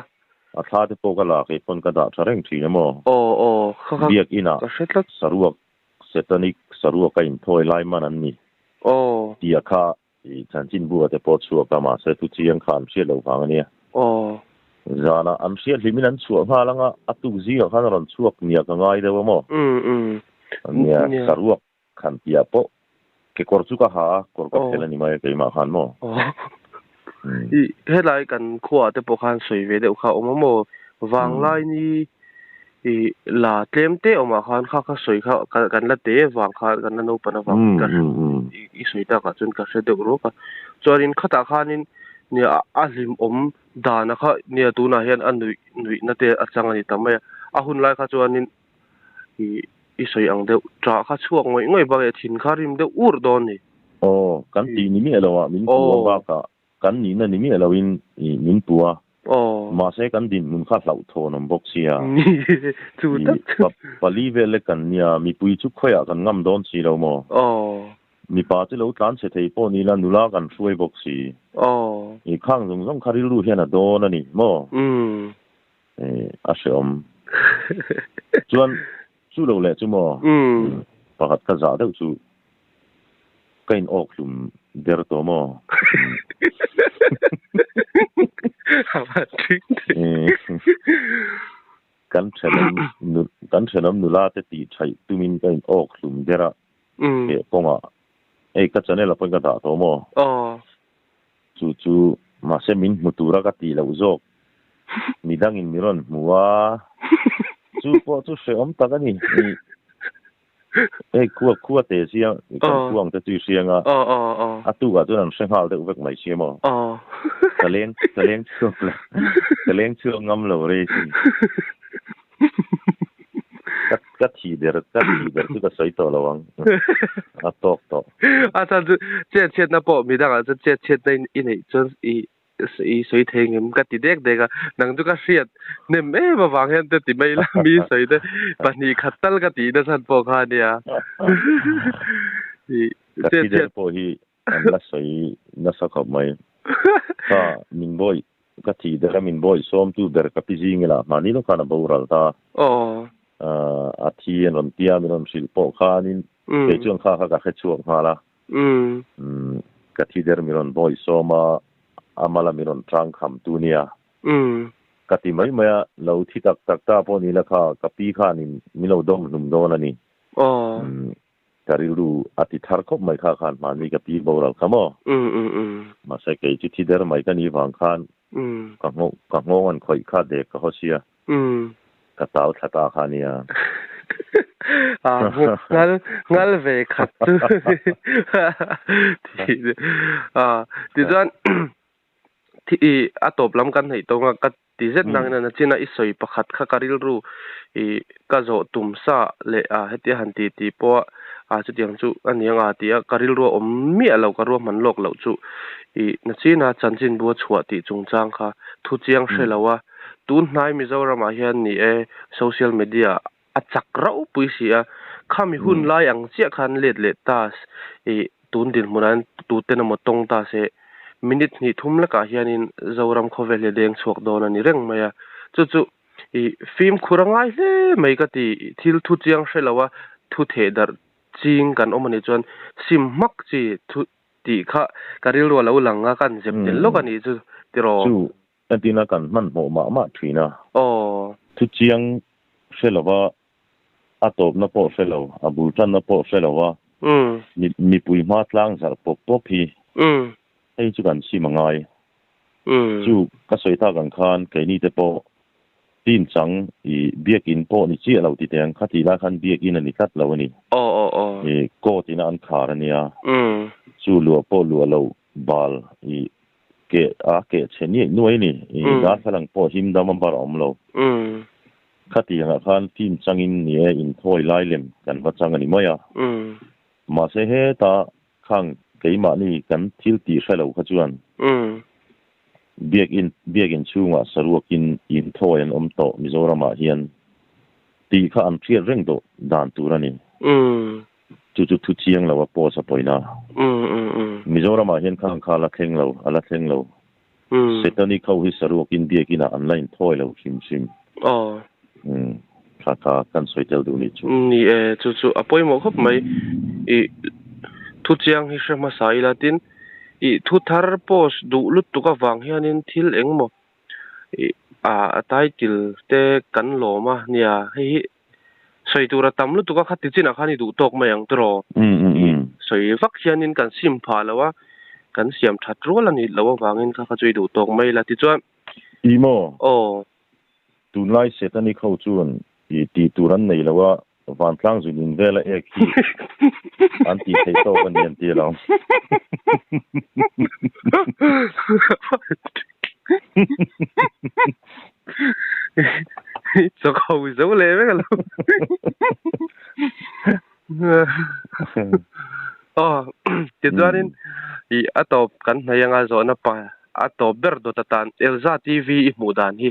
A thla te pawh ka la kei pawn ka dah tha reng thin a maw? Biakin ah saruak setanic saruak a inthawi lai man an ni tih a kha I chanchin bu ah te pawh chhuak a, mahse thu chiang kha an hriat loh vang a nia. Zanah an hriat hlimin an chhuah nghal anga a tuk zingah khan a rawn chhuak nia ka ngai deuh a maw? Nia, saruak khan piah pawh kekawr chu ka ha a, kawr ka phelh a ni mai a keimah khan maw? I helai kan khuaah te pawh khan sawi ve deuh kha a awm a maw? Vanglai ni I la tlem te awmah khan kha kha sawi kha kan la te vang kha kan la naupang avang ka i sawi takah chuan ka hre deuh ruak a. Chuanin khatah khanin nia a hlimawm dana kha nia tunah hian a nuih nuihna te a chang a ni ta mai a. A hun lai kha chuanin i i sawi ang deuh ṭah kha chhuak ngawih ngawih bak e thin kha rim deuh ur dawn a ni. Aw, kan tih ni miah loah min pu a bakah Kan nihna ni miah loin i min pu a, mahse kan dinhmun kha hlauhthawn awm bawk sia. I pali vel lek kan nia, mipui chu khawiah kan ngam dawn si lo maw? Mipa chu lo tlan chhe thei pawh ni la, nula kan hruai bawk si. I khang zawng zawng kha rilru hian a dawn a ni maw? A hreawm. Chuan chu lo leh chu maw? Pakhat ka zah deuh chu Ka in awk hlum der tawh maw? Kan thenawm kan thenawm nula te tih thaih tumin ka in awk hlum der a, he kawngah hei ka channel ah pawhin ka dah tawh maw? Chu chu mahse min hmu tura ka tih loh zawk midangin mi rawn hmu a, chu pawh chu hrehawm tak a ni. Hei khua khua te sia kan khua ang te chu i hriang a a tukah chuan an hre nghal deuh vek mai sia maw ka leng ka leng chhuak lo ka leng chhuak ngam lo rei sin ka ka thi der ka thi der chu ka sawi tawh lo ang a tawk tawh a chan chu chet chhiatna pawh midangah chuan chet chhiatna i neih chuan i I sawi thei ngem ka ti dek dek a, nang chu ka hriat hnem em avang hian te ti mai la mi sawi te pahnih khat tal ka tih nasa pawh kha ania. I Ka thi der pawh hi an la sawi nasa khawp mai. Kha min bawi ka thi der a min bawi sawmtu ber ka pi zing ila mahni lawk khan a boral ta. A thi an rawn tia min rawn hrilh pawh khanin kei chuan kha kha ka hre chhuak nghal a. Umm ka thi der mi rawn bawi sawm a, a mala mi rawn tang kham tu nia. Ka ti mai mai a, lo thi tak tak ta pawh ni la kha ka pi khanin min lo dawm hlum dawn a ni. Umm ka rilru a ti thar khawp mai kha khan hmani ka pi boral kha maw. Mahse kei chu thi der mai ka nih vang khan ka ka nghawng an khawih kha dek ka haw sia. Ka tau thla ta kha nia. A ngal ngal ve khat chu. A tichuan thi i a tawp lam kan hnaih tawng a ka ti zet nang in a chin a i sawi pakhat kha ka rilru i ka zawh tum sa leh a hetia han ti ti pawh a chutiang chu a ni ang a ti a ka rilru a awm miah lo ka ruahman lawk loh chu i nachina chanchinbu a chhuah tih chungchang kha thu chiang hre lo a. Tun hnai Mizoramah hian ni e, social media a chak rauh pui si a, khami hun lai ang chiah khan let leh ta i tun dinhmunah hian tuten emaw tawng ta se, minute hnih thum lekah hianin Zoram khawvel hi a deng chhuak dawn a ni reng mai a. Chu chu i fimkhur a ngai hle mai ka ti, thil thu chiang hre lo a thu theh darh ching kan awm a nih chuan sim hmak chi thu tih kha ka rilru a lo lang a, ka han zep tel lawk a nih chu tiraw. Entina kan hmanhmawh mah mah thin a. Aw. Thu chiang hre lova, a tawpna pawh hre lo, a bul tanna pawh hre lova, mipui hma tlang zarh pawp pawp hi hei chu kan sim a ngai. Chu ka sawi tak ang khan keini te pawh Film chang i biakin pawh ni chiah lo ti teh ang, khatih lai khan biakin a ni tlat lo a ni. Aw aw aw. I court ina an khar a nia. Chu luah pawh luah lo bal i keh a keh chhe niaih nuai a ni. I darthlalang pawh him dam a bar a awm lo. Khatiang ah khan film changin ni e inthawi lai lem kan va chang a ni mai a. Mahse heta Khang keimahni kan thil tih hre lo kha chuan Biakinn Biakinn chhungah saruakin in thawi an awm tawh Mizoramah hian tih kha an hriat reng dawh dan tur a ni. Chu chu thu chiang lo a post a pawina. Mizoramah hian khang kha a la thleng lo, a la thleng lo. Setani kho hi saruakin Biakinnah an la inthawi lo hrim hrim. Kha kha kan sawi tel duh ni chu. Ni e, chu chu a pawimawh khawp mai. I thu chiang hi hre hmasa ila tin i thu thar post duh lutuk avang hianin thil engmaw i a title te kan lawm a nia hei hi sawi tur a tam lutuk a khati chinah khan i duh tawk mai ang tiraw. I sawi vak hianin kan sim phah lo a, kan siam that rual a nih loh avangin kha kha chu i duh tawk mai ila tichuan. I maw? Aw. Tunlai Setanic ho chuan i tih tur an nei lo a, vantlang zun in vela ek hi an tih theih tawk a ni an ti alawm. Chawk ho zo leh vek alawm. Aw, tichuanin i a tawp kan hnaih anga zawhna pa a tawp ber dawt atan Elza TV i hmuh dan hi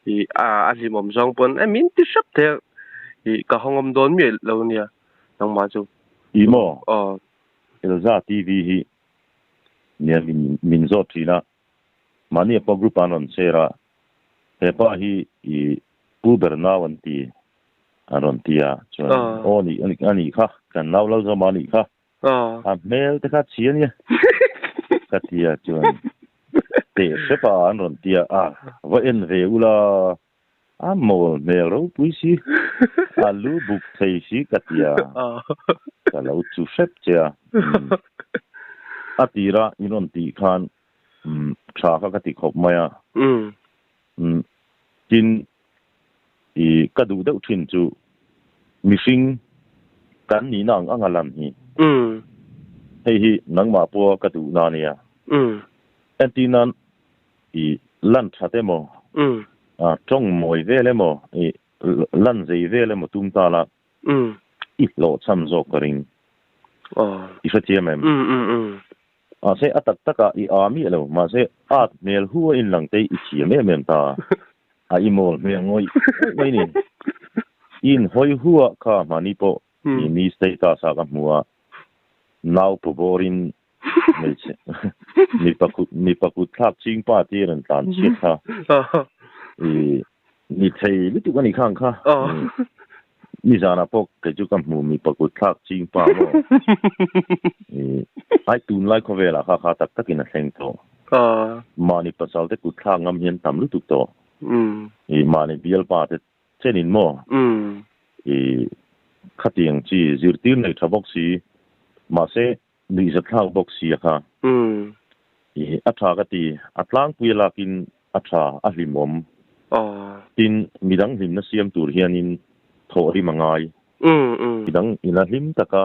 i a hlimawm zawng pawn e min ti hrep thei a i ka hawngawm dawn miah lo nia nangmah chu. I maw? Aw. Elza TV hi nia min min zawt thin a, mahni a pawh group ah an rawn share a, hepa hi i pu ber nau an ti an rawn ti a, chuan aw nih a nih kha, kan nau Lalzawma a nih kha. A hmel te kha chhi a nia. Ka ti a chuan teh hrep a an rawn ti a, a va en ve ula a mawl hmel ropui si, a lu buk thei si ka ti a, ka lo chu hrep che a. A tira in rawn tih khan tha kha ka ti khawp mai a. Tin, i ka duh deuh thin chu mihring kan nihna ang anga lan hi. Hei hi nangmah pawha ka duhna a nia. Entir nan i lan that emaw, tawng mawi vel emaw, i lan zei vel emaw tum ta la, i hlawhchham zawk ka ring. I hrethiam em? Mahse a tak takah i aa miah lo, mahse at hmel hu a inlang te i thiam em em ta a, i mawl hmel ngawih ngawih mai ni. I inhawi hu a kha hmani pawh i mi status ah ka hmu a, nau pu bawrin hmeichhe mipa kut mipa kut thlak ching pa te rawn tlan chhiat kha i Ni thei lutuk a nih kha ang kha. Nizanah pawh kei chu ka hmu mipa kut thlak ching pa maw. Ai tunlai khawvelah kha kha tak takin a thleng tawh. Mahni pasal te kut thlak ngam hian tam lutuk tawh. I mahni bialpa te chenin maw. I khatiang chi zirtir nei tha bawk si. Mahse Nuihzat thlak bawk si a kha. I a tha ka ti, a tlangpui a lakin a tha, a hlimawm. Tin, midang hlimna siam tur hianin thawh rim a ngai. Midang ina hlim taka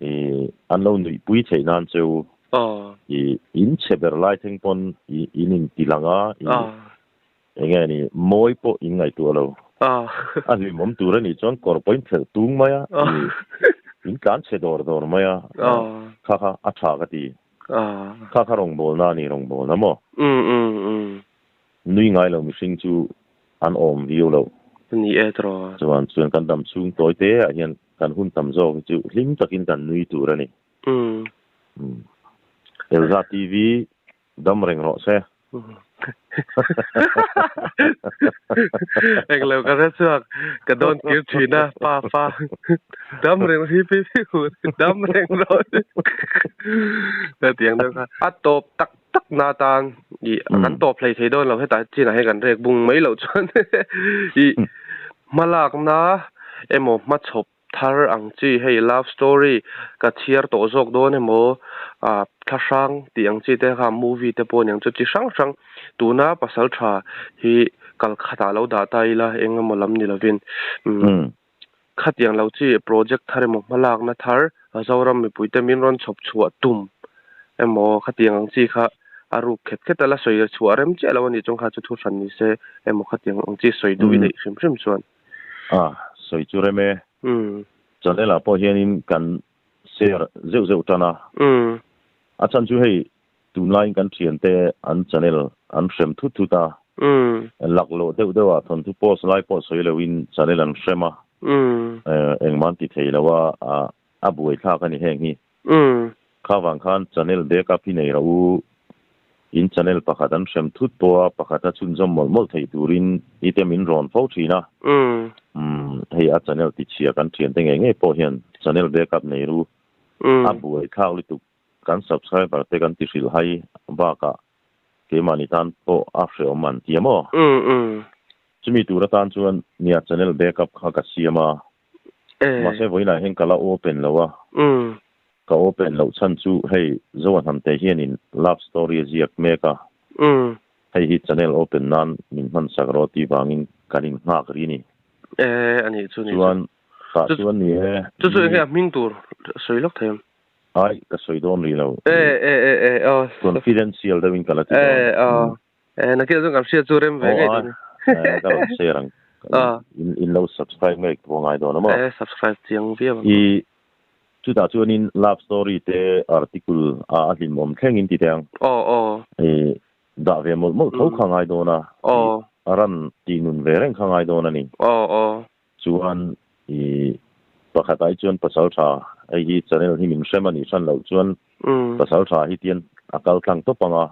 i an lo nuihpui theih nan cheu i in chhe ber lai thleng pawn i in inti lang a, i eng nge ni mawi pawh in ngaihtuah lo. A hlimawm tur a nih chuan kawr pawh in phelh tung mai a, in tlan chhe dawr dawr mai a, kha kha a tha ka ti. Kha kha rawngbawlna a ni, rawngbawlna maw? Nui ngai lo mihring chu an awm viau lo. Ni e tiraw. Chuan chuan kan dam chhung tawi te ah hian kan hun tam zawk hi chu hlim takin kan nui tur a ni. Elza TV Dam reng rawh se. Englo ka hre chhuak ka dawn kir thin a pa fa dam reng hi pi pi hu dam reng rawh se ka tiang deuh kha a tawp tak tak na tan i kan tawp hlei thei dawn lo hetah chinah hian kan rek bung mai loh chuan i hmalakna emaw hmachhawp Thar ang chi hei love story ka chhiar tawh zawk dawn emaw ah thla hrang tih ang chi te kha movie te pawh a ni ang chu chi hrang hrang tuna pasal tha hi Kal khatah lo dah ta ila eng emaw lam ni lovin umm khatiang lo chi project thar emaw hmalakna thar Zoram mipuite min rawn chhawp chhuah tum emaw khatiang ang chi kha a ruk khet khet a la sawi chhuah rem chiah lo a nih chuan kha chu thu hran ni se emaw khatiang ang chi sawi duh i neih hrim hrim chuan. A sawi chu rem e. Channel ah pawh hianin kan share zeuh zeuh tan a. A chhan chu hei Tunlaiin kan thiante an channel an hrem thut thut a, laklawh deuh deuh ah thawnthu post lai pawh sawi loin channel an hrem a, engmah an ti thei lo a, a buaithlak a ni heng hi. Kha vang khan channel backup hi nei rawh u, in channel pakhat an hrem thut pawh a pakhat a chhunzawm mawlh mawlh theih turin i te min rawn fo thin a, hei a channel tichhia kan thiante ngei ngei pawh hian channel backup nei ru, a buaithlak lutuk. Kan subscriber te kan ti hrilh hai bakah keimahni tan pawh a hrehawm an ti a maw? Chumi tur atan chuan nia channel backup kha ka siam a, mahse vawiinah hian ka la open lo a, ka open loh chhan chu hei Zoa Hnamte hianin love story a ziak mek a, hei hi channel open nan min hman sak rawh tih vangin kan innghak ri ni. Chuan tah chuan ni e. Chu chu enge a hming tur sawi lawk thei em? Ai, ka sawi dawn rih lo. E, e, e, e, aw. Confidential deuhin ka la ti dawn. E, aw. E, nakin ah chuan kan hriat chu rem ve ngei dawn. Aw, ai, ka rawn share ang. In, in lo subscribe ngei pawh ngai dawn a maw? E, subscribe chiang viau ang. I, chutah chuanin love story te article a a hlimawm thleng in ti teh ang. Aw, aw. I, dah ve mawlh mawlh tho kha ngai dawn a. Aw. I, a ran tih nun ve reng kha ngai dawn a ni. Aw, aw. Chuan i pakhat ai chuan pasal tha hei hi channel hi min hrem a nih hran loh chuan pasal tha hi tian a kal tlang tawp ang a,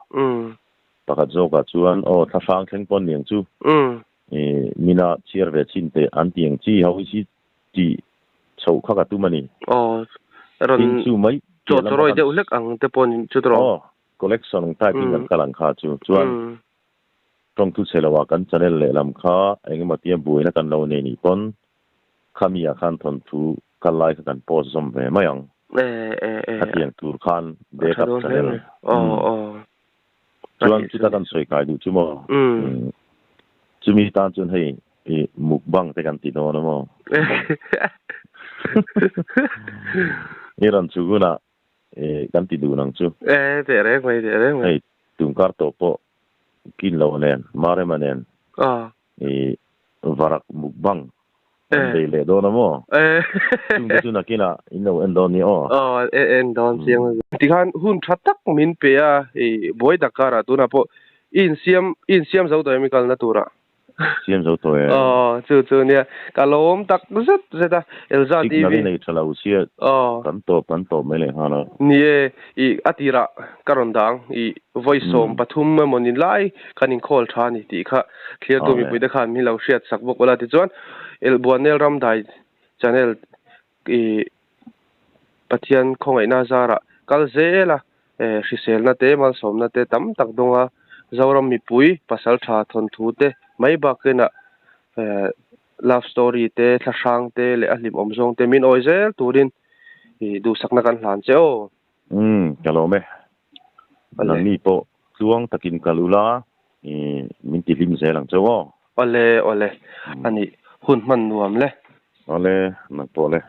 pakhat zawkah chuan aw thlahrang thleng pawn niang chu i mina chhiar ve chin teh an ti ang chi ho hi si tih chhoh kha ka tum a ni. Aw rawn chu mai chaw chawrawi deuh hlek ang te pawh ni chu tawh. Aw collection type in kan kal ang kha chu chuan Tawngthu chhe loah kan channel lehlam kha engemaw tia buaina kan lo nei nih pawn khami ah khan thawnthu kal lai kha kan post zawm ve mai ang. Khatiang tur khan backup channel chuan chuta kan sawi kai duh chu maw? Chumi tan chuan hei mukbang te kan ti dawn a maw? I rawn chhuk hunah kan ti duh nang chu. E teh reng mai teh reng mai. Hei tungkar tawh pawh kin lo nen Marema nen i varak mukbang an bei leh dawn a maw? Chungte chu nakinah in lo en dawn nia aw. Aw en dawn chiang. Tikhan hun tha tak min pe a i buai Dakar ah tunah pawh i insiam i insiam zo tawh em i kalna turah? Siam zo tawh e. Aw, chu chu nia. Ka lawm tak zet zet a, Elza TV. Signal i nei tha lo sia. Aw. Kan tawp kan tawp mai leh nghal a. Ni e, i a tirah ka rawn dang, i vawi 13 emaw ni lai kan inkhâwl tha a ni tih kha thliartu mipuite khan min lo hriat sak bawk ula. Tichuan, Elbuanel Ramdai channel i Pathian khawngaihna zarah kal zel a, hriselna te, malsawmna te tam tak dawng a, Zoram mipui pasal tha thawnthu te mai bakinah love story te, thlahrang te leh a hlimawm zawng te min awi zel turin duhsakna kan hlan che aw. Umm, ka lawm e. Nangni pawh tluang takin kal ula, min ti hlim zel ang chauh aw. Awle, awle. Ani, hun hman nuam le. Awle, nang pawh le.